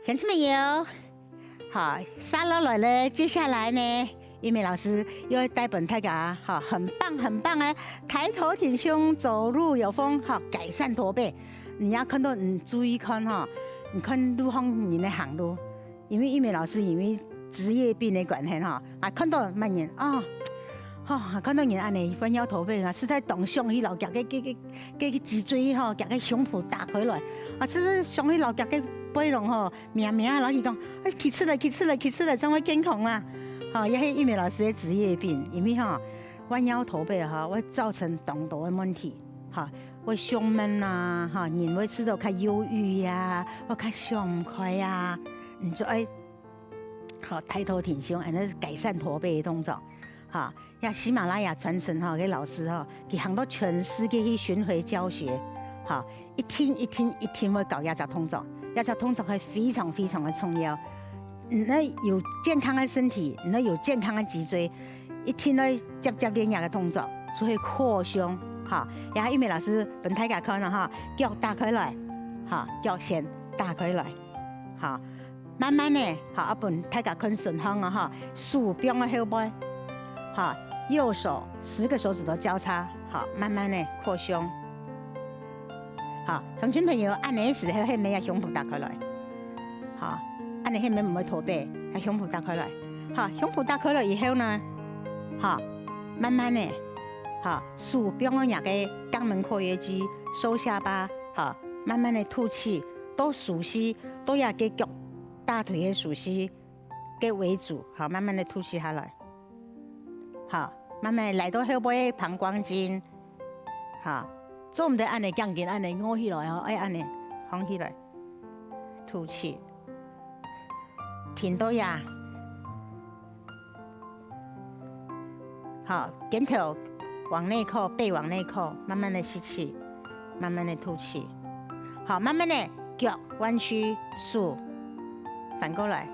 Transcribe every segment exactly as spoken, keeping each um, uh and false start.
鄉親朋友，好，續落來咧，接下來呢，玉美老師又要帶分大家，好，很棒很棒个抬頭挺胸，走路有風，好，改善駝背。你要看到，你注意看哈，你看路上人咧行路，因為玉美老師因為職業病个關係哈，啊，看到麼人啊，吼，看到人恁呢彎腰駝背啊，實在當想去摎佢个个个个脊椎吼，佢个胸脯打開來，啊，實在想去摎佢个背囊吼， 命命啊，老實講，哎，起出來，起出來，起出來，正會健康啊。吼，也係玉美老師个職業病，因為吼，彎腰駝背吼，會造成當多个問題，吼，會胸悶啊，吼，人會感覺到較憂鬱啊，會較想毋開啊，你就愛，吼，抬頭挺胸，恁呢改善駝背个動作，吼。 呀，喜马拉雅傳承吼，个老師吼，佢行到全世界去巡迴教學，吼，一定一定一定會教這隻動作，這隻動作係非常非常个重要。你愛有健康个身體，你愛有健康个脊椎，一定愛輒輒練這個動作，就係擴胸，吼。呀，玉美老師分大家看了吼，腳打開來，吼，腳先打開來，吼。 慢慢个，好，啊，分大家看順向啊，哈，手放个後背，好，右手十個手指頭交叉，好，慢慢个擴胸。好，鄉親朋友，恁呢時候，係毋係个胸脯打開來？好，恁呢係毋係毋會駝背？係胸脯打開來。好，胸脯打開來以後呢，好，慢慢个，好，手放个若个肛門括約肌，收下巴，好，慢慢个吐氣，都熟悉，都要个腳 大腿个熟悉个為主，好，慢慢个吐氣下來，好，慢慢來到後背膀胱經，好，做毋得恁呢，頸根恁呢，臥起來哦，愛恁呢，䟘起來，吐氣，停到呀， 好，肩頭往內靠，背往內靠，慢慢个吸氣，慢慢个吐氣。好，慢慢个腳彎曲，手翻過來。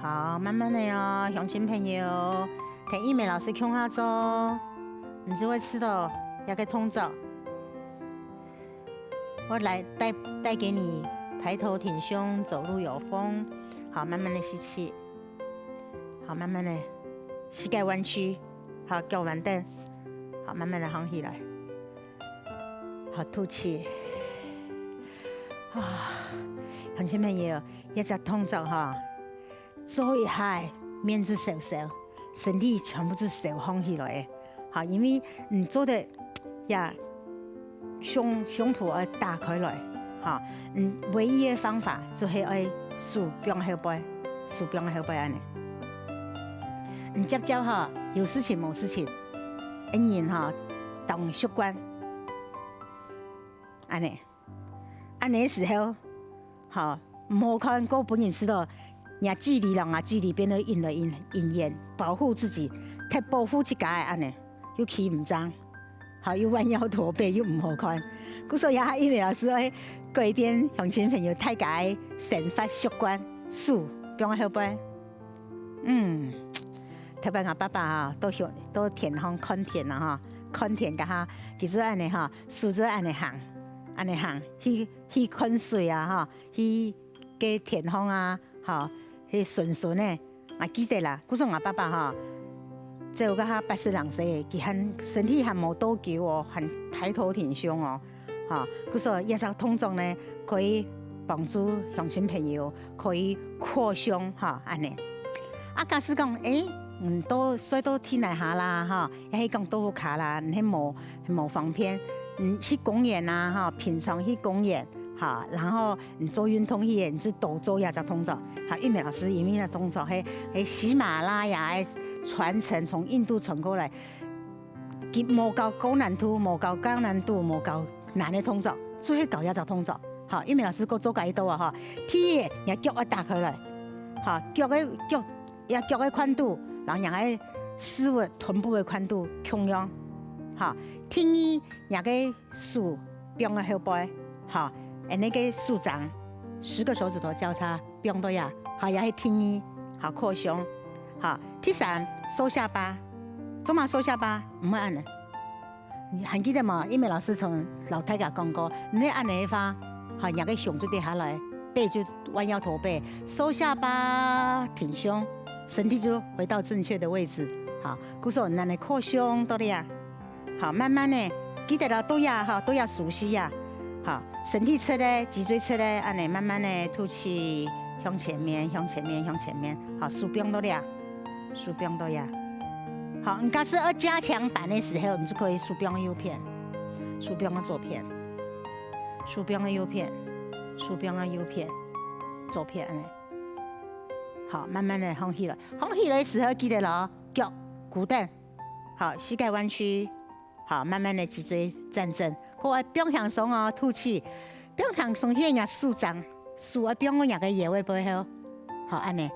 好，慢慢个哦，鄉親朋友，跈玉美老師共下做，你就會知道這個動作。我來帶，帶給你抬頭挺胸，走路有風。好，慢慢个吸氣。 好，慢慢个，膝蓋彎曲，好，腳彎等，好，慢慢个䟘起來，好，吐氣。啊，鄉親朋友，這隻動作哈，做一下面就燒燒，身體全部就燒䟘起來个。 哈，因為你做得呀，胸，胸脯愛打開來，哈，嗯，唯一个方法就係愛手放後背，手放後背恁呢。你輒輒哈，有事情無事情，恩人哈，當習慣，恁呢。 恁呢時候，吼，毋好看，過分人知道，若距離摎若距離變到遠來遠，遠遠，保護自己，忒保護自家个恁呢，又企毋正，吼，又彎腰駝背，又毋好看。故所以啊，玉美老師愛改變鄉親朋友大家个生活習慣，手放後背。嗯，頭擺𠊎爸爸啊，到鄉，到田項看田啊，吼，看田个哈，其實恁呢哈，手就恁呢行。 恁呢行，去，去看水啊，吼，去个田項啊，吼，去巡巡个。𠊎記得啦，故所𠊎爸爸吼，走到八十零歲，佢還身體還無多久哦，還抬頭挺胸哦，吼，故所這隻動作呢，可以幫助鄉親朋友，可以擴胸，吼，恁呢。啊，假使講，誒，嗯，都睡到天泥下啦，吼，也係講到屋下啦，你係無，無方便， 嗯，去公園啊，哈，平常去公園，哈，然後你做運動去，你就多做這隻動作。哈，玉美老師因為這動作係，係喜馬拉雅个傳承，從印度傳過來，佢無教高難度，無教高難度，無教難个動作，就係教這隻動作。哈，玉美老師過做解說啊，哈，第一，你个腳愛打開來，哈，腳个，腳，這腳个寬度，然後你个屎朏、臀部个寬度共樣，哈，第二， 若个手放个後背，吼，恁呢个手掌，十個手指頭交叉放到這，吼，也係第二，吼，擴胸，吼，第三，收下巴，做麼收下巴？毋好恁呢。你還記得無？玉美老師曾摎大家講過，你恁呢个話，吼，若个胸就跌下來，背就彎腰驼背，收下巴，挺胸，身體就回到正確的位置。好，故所恁樣擴胸到這啊。好，慢慢的，記得哦，到這哈，到這熟悉啊。好，身體直个，脊椎直个，恁樣慢慢的吐氣，向前面，向前面，向前面。好，手放到這啊，手放到這啊。好，你假使要加強版的時候，你就可以手放右片，手放到左片，手放到右片，手放到右片，左片，恁樣。 好，慢慢的放起來。放起來的時候記得咯，腳跍等，好，膝蓋彎曲，好，慢慢的脊椎站正，好，放輕鬆哦，吐氣，放輕鬆，去若手掌，手愛放到若个腰个背後，好，恁樣，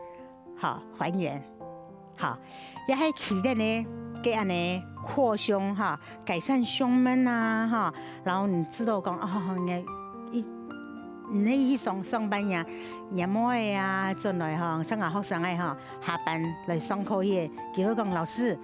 好，還原，好，也係企等呢，个恁樣擴胸哈，改善胸悶啊哈，然後你知道講哦，你一 你去上上班呀，若妹仔啊，轉來吼，像𠊎學生仔吼，下班來上課去，佢會講：「老師，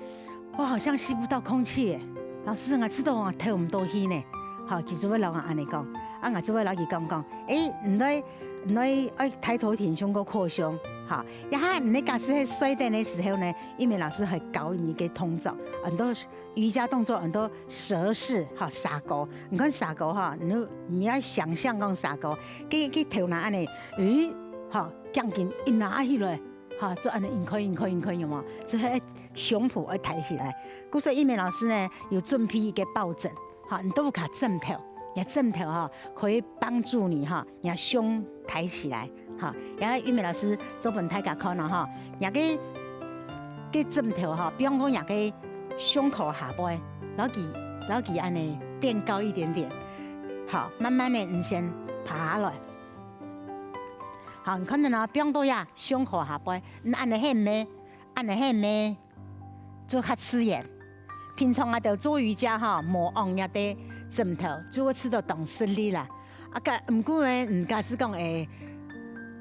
我好像吸不到空氣耶。老師，𠊎知道𠊎透毋到氣呢。」吼，佢就會摎𠊎恁樣講，啊，𠊎就會摎佢講講，誒，你來，你來，愛抬頭挺胸，過擴胸，吼，然後你假使係睡等的時候呢，玉美老師會教你个動作，很多 瑜伽動作很多蛇式，哈，蛇哥。你看蛇哥哈，你，你要想像講蛇哥，佢，佢頭那恁樣，誒，哈，這樣緊一拿起來，哈，就恁樣，你看，你看，你看，有無？就係胸脯愛抬起來。故所玉美老師呢，有準備一個抱枕，哈，你都有卡枕頭，你的枕頭哈，可以幫助你哈， 若胸抬起來，哈，也玉美老師做分大家看哦，哈，若个，个枕頭哈，比方講若个胸口下背，摎佢，摎佢恁樣墊高一點點，好，慢慢的你先趴下來，好，你看到呢，比方講呀，胸口下背，你恁樣係毋係？恁樣係毋係？ 就較自然。平常啊，就做瑜伽哈，無用這个枕頭，就會試著當吃力啦。啊，該，毋過呢，嗯，假使講，誒，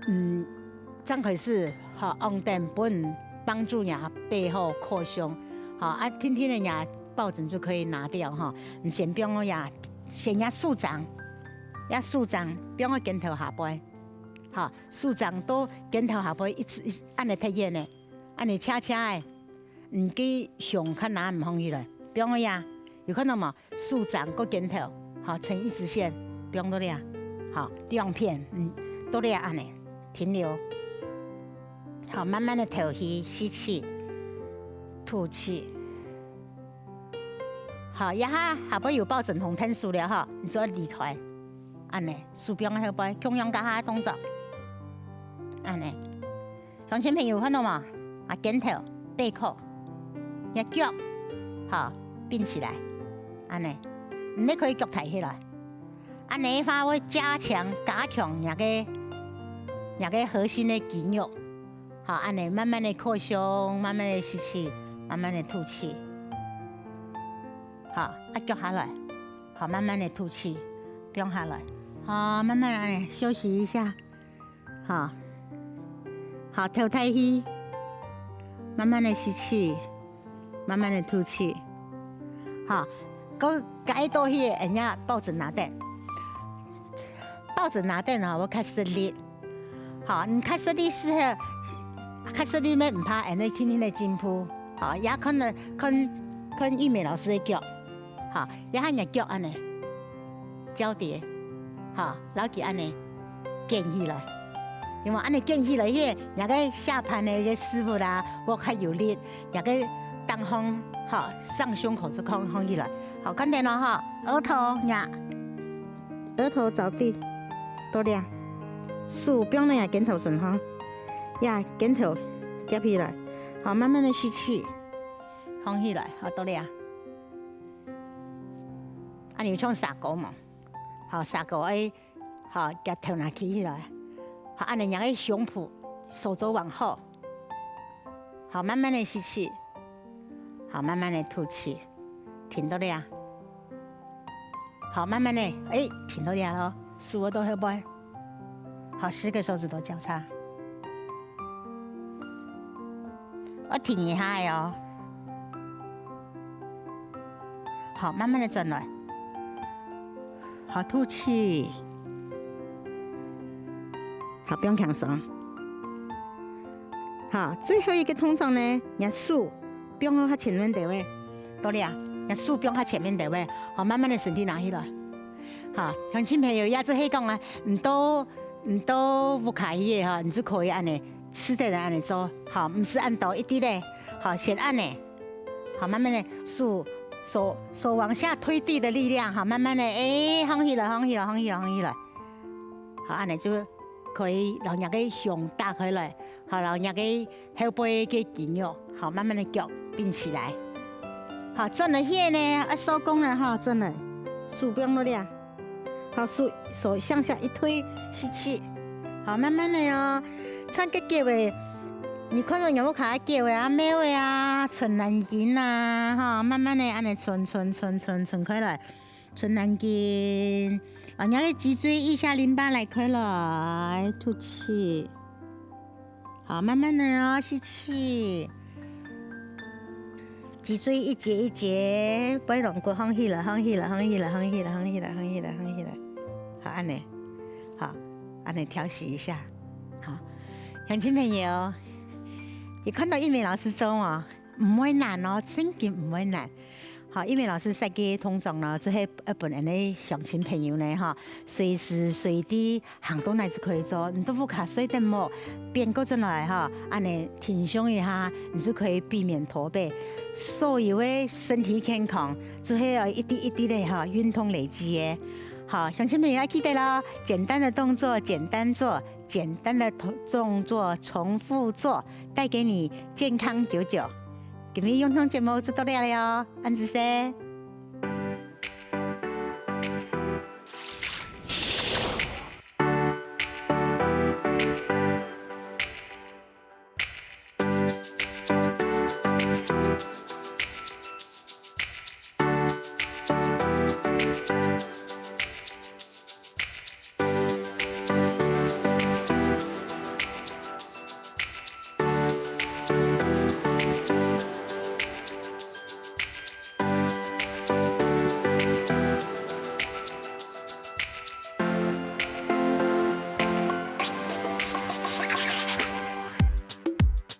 嗯，正開始，哈，用等分幫助若背後擴胸，哈，啊，天天的若抱枕就可以拿掉哈。你先放哦呀，先若手掌，若手掌放到肩頭下背，哈，手掌到肩頭下背一直，一直恁樣貼遠呢。 恁樣斜斜个，你个胸較拿毋放起來，放个呀，有看到無？手掌過肩頭，好，成一直線，放到這，好，兩片，嗯，到這恁樣，停留。好，慢慢的敨氣，吸氣，吐氣。好，這下下背有抱枕同𢯭手了吼，你就愛離開，恁樣，手放後背，共樣加下動作，恁樣。 鄉親朋友看到無？啊，肩頭、背後，若腳，好，併起來，恁樣。你也可以腳抬起來，恁樣个話會加強、加強若个、若个核心个肌肉。好，恁樣慢慢的擴胸，慢慢的吸氣，慢慢的吐氣。好，啊，腳下來，好，慢慢的吐氣，放下來。好，慢慢來休息一下。 好，好，敨大氣，慢慢的吸氣，慢慢的吐氣。好，過該到去，人家抱枕拿等，抱枕拿等哦，會較食力。好，你較食力時候，較食力乜毋怕，恁樣天天个進步。好，也看了，看，看玉美老師个腳。 好，這下若腳恁樣，交疊，好，摎佢恁樣捲起來，有無？恁樣捲起來，該若个下盤个个屎朏啊，會較有力，若个當項，好，上胸口就放放起來。好，看等咯，好，額頭，若，額頭著地，到這，手放在若肩頭脣項，這肩頭夾起來，好，慢慢的吸氣，放起來，好，到這。 恁樣有像蛇哥無？好，蛇哥愛，好，攑頭那企起來。好，恁樣若个胸脯收做往後。好，慢慢的吸氣。好，慢慢的吐氣。停到這啊。好，慢慢的，誒，停到這咯，手愛到後背。 好，十個手指頭交叉。我停一下哦。好，慢慢的轉來。好，吐氣。好，放輕鬆。好，最後一個動作呢，若手放到較前面兜仔，到這啊，若手放較前面兜仔，好，慢慢仔身體拿起來。好，鄉親朋友，也就係講啊，你到你到屋下去个吼，你就可以恁仔，試等仔恁仔做，好，毋使恁多，一滴仔，好，先恁仔，好，慢慢仔手手手往下推地的力量，好，慢慢仔，欸，䟘起來，䟘起來，䟘起來，䟘起來。 好，恁仔就可以摎若个胸打開來，好，摎若个後背个肌肉，好，慢慢仔腳併起來。好，轉來去呢，愛收功了哈，轉來，手放落這，好，手手向下一推，吸氣，好，慢慢仔哦，像該腳仔，你看到若屋下个腳仔啊、貓仔啊、伸懶筋啊，哈，慢慢仔恁仔伸伸伸伸伸開來。 伸懶筋，啊，若个脊椎腋下淋巴拉開來，吐氣。好，慢慢仔哦，吸氣。脊椎一節一節，背囊骨䟘起來，䟘起來，䟘起來，䟘起來，䟘起來，䟘起來，䟘起來。好，恁仔，好，恁仔調息一下。好，鄉親朋友，你看到玉美老師做哦，毋會難哦，真經毋會難。 好，因為老師設計个動作呢，就係愛分𠊎等鄉親朋友呢，哈，隨時隨地行到哪就可以做。你到屋下睡等無，變過轉來哈，恁仔停鬆一下，你就可以避免駝背。所有个身體健康，就係愛一滴一滴个哈，運動累積个。好，鄉親朋友要記得咯，簡單的動作簡單做，簡單的動作重複做，帶給你健康久久。今日運動節目就到這裡哦，恁仔細。